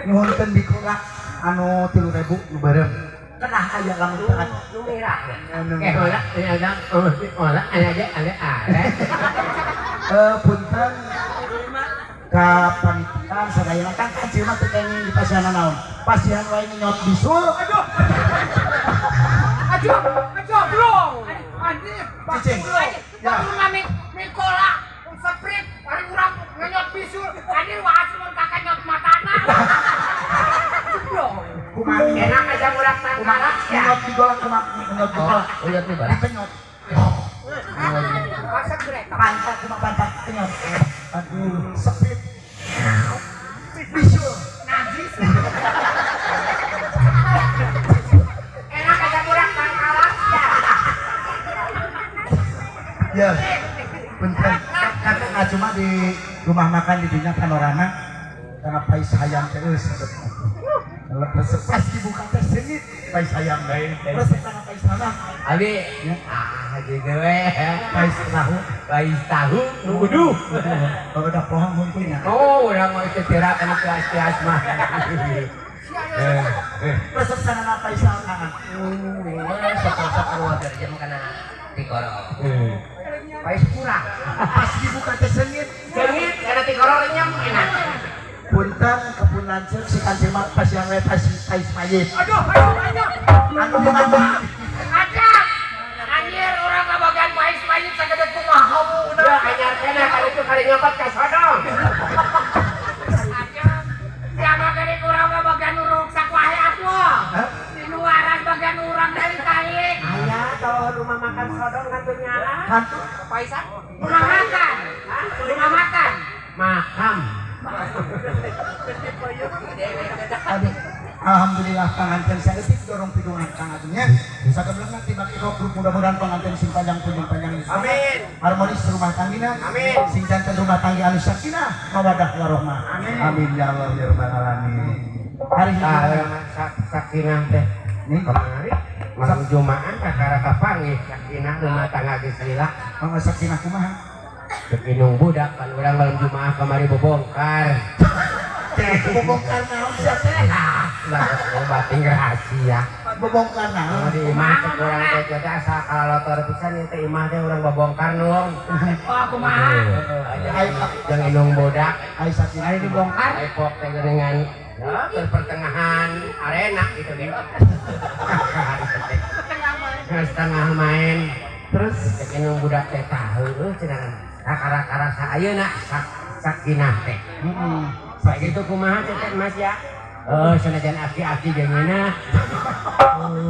Nyuhunkeun bikolak anu 3.000 nu beureum. Kenah aya lamun teu aya. Nu merah. Anu Eh, hola, ini ada, oh, hola, ada aja, ada ada. Punten ka panitia sadayana kan kancil mah teu kenging di pasihan naon. Pasihan wae ngenyot bisul. Aduh. Aduh, aduh, bro. Anjir, Cicing. ya. Baru mi Mikola, Sprite, hari urang ngenyot bisul. Anjir wah mun kakak nyot matana. Bro. Kumaha? Enak aja murah Kumaha tangkarak ya. ngenyot digolak kumaha ngenyot digolak. Oh, lihat nih, Bang. Kenyot. Masa mereka. Pantat kumaha pantat kenyot. Aduh, sepit. Bisul. Najis. Enak aja murah tangkarak ya. Ya. Punten. Kata cuma di rumah makan di dunia panorama karena pais hayam teh euy resep. Resep pas dibuka teh seungit pais hayam. Resep kana pais tanah, Abi, ah, gitu we. Pais tahu. Pais tahu, nu uduh. Oh, udah pohon hungkunya. Oh, urang mau istirahat anu kelas-kelas mah. Eh, eh. Resep kana pais tanah. Sok-sok anu jam kana tikoro. Pais kurang. Pas dibuka teh seungit. Seungit kana tikoro renyem enak. Punten kebun lanceuk si kancil mah pas yang we pas pais mayit. Aduh, aduh, aduh. Anu bukan Ada. Anjir urang kabagian pais mayit sagede kumaha udah. Ya anyar kena kali itu kali nyokot ka sodong. Ada. Ya magari urang kabagian ruksak wae atuh. Hah? Di luaran bagian urang dari kali. Aya kalau rumah makan sodong kan tuh nyala. Hantu Paisan? Rumah makan. Rumah makan. Makam. Aduh, alhamdulillah panganten saeutik dorong pidungan kang adunya. Sakebeulna tiba grup mudah-mudahan panganten sing panjang punjung panjang. Amin. Harmonis rumah tanggina. Amin. Sing janten rumah tangga anu sakinah mawadah warahmah. Amin. Amin ya Allah ya rabbal alamin. Hari Tah ini urang sakinah teh. nih Kemari malam Jumaan kakara kapanggih sakinah rumah tangga geus lila. Mangga sakinah kumaha? Cek indung budak kan urang malam Jumaah kamari bobongkar. Teh bobongkar naon sia teh? Ah, lah bating rahasia. Bobongkar Oh, naon? di imah cek urang teh jadi asa kalalotor pisan ieu teh imah teh urang bobongkar nung. Oh, kumaha? Jeung indung budak. Ai sakinah Dibongkar. Depok teh geuningan ya, ke pertengahan arena gitu gitu. Setengah main. Terus Cek indung budak teh tahu eueuh cenah. Kakara karasa ayeuna sakinah teh. Heeh. Sakitu kumaha teh teh Mas ya? Oh, sanajan aki-aki jeung ngeunah.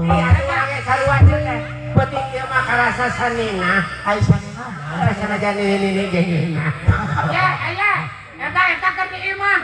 Iya, urang ge sarua teh. Peuting ieu mah karasa saninah. Ai saninah. Eh, sanajan nini-nini jeung ngeunah. Ya, ya. Eta eta keur di imah.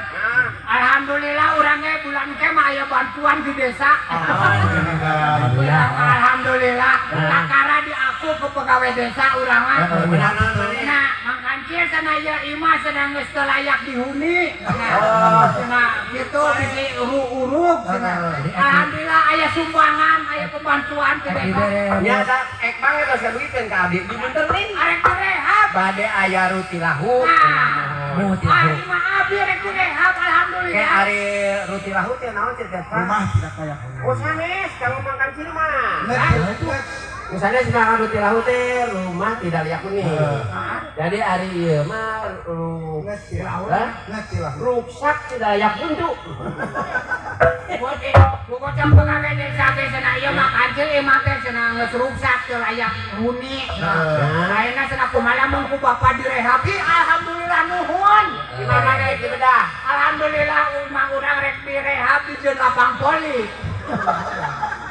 Alhamdulillah urang ge bulan ke mah aya bantuan di desa. Alhamdulillah. Alhamdulillah. Kakara di aku ke pegawai desa urang mah. Benar naon maneh? Nah, Mang Kancil cenah ieu imah cenah geus teu layak dihuni. Nah, cenah gitu bisi urug-urug cenah. Alhamdulillah aya sumbangan, aya pembantuan ke desa. Nya da ek banget geus kabegikeun ka abdi dibenterin. Arek direhab. Bade aya ruti lahu. Nah, Ruti lahu. ari mah abdi rek direhab Kayak alhamdulillah. ari ruti lahu teh naon teh teh Pak? Rumah tidak layak huni. Oh sanes kalau makan cil mah. Nget. Misalnya sekarang ruti lahu teh rumah tidak layak huni. Jadi ari ieu mah Nget Hah? Nget lah. Ruksak tidak layak untuk. Bocah pegawai desa ge cenah ieu mah kancil imah teh cenah geus ruksak teu layak huni. Nah. Ayeuna cenah kumaha lamun ku bapak direhab? Ih, alhamdulillah nuhun. Di mana rek dibedah? Alhamdulillah imah urang rek direhab di jeung lapang voli.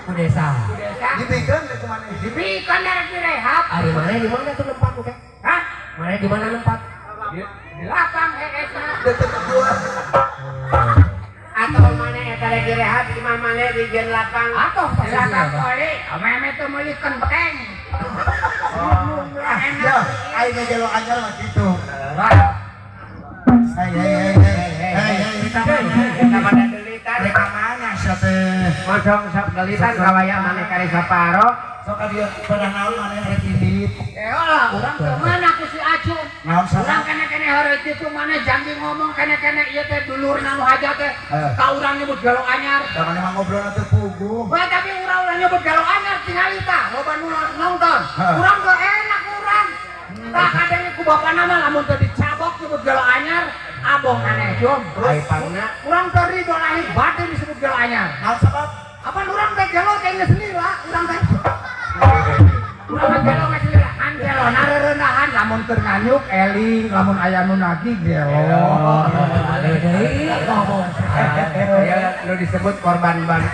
Ku desa. Di desa Dibikeun rek kumaha? dibikeun rek direhab. Ari mana di mana tuh nempat teh? Hah? Mana di mana nempat? Di lapang hees na. Deket gua. Atau mana eta rek direhab imah mana di jeung lapang. Atuh di lapang voli, meme teu meuli kenteng. Ah, ya, aing ngegelo anyar mah kitu. Wah, Hei hei hei hei hei hei Kita mana? Kita mana delitan? Rek ka mana sia teh? Mosong sok delitan kawaya maneh kari saparo. Sok ka dieu pada naon maneh rek indit. duit. Eh lah, urang teu meunang ku si Acung. Naon Urang salah? kene-kene heureuy kitu mana janji ngomong kene-kene ieu teh dulurna nu hajat teh. Eh. Ka urang nyebut gelo anyar. Da maneh mah ngobrol teu puguh. Wah, tapi urang ulah nyebut gelo anyar tingali tah, loba nu nonton. Heeh. Urang teu enak urang. Tah kadenge ku bapana mah lamun teu dicabok nyebut gelo anyar, abong aneh jom. Ai pangna Urang teu ridho lahir batin disebut gelo anyar. Naon sabab? Apa urang teh gelo teh geus lila, urang teh. Urang mah gelo geus lila, kan gelo nareureunahan lamun keur nganyuk eling, lamun aya nu nagih gelo. Deui ngomong. Ya, lu disebut korban bang.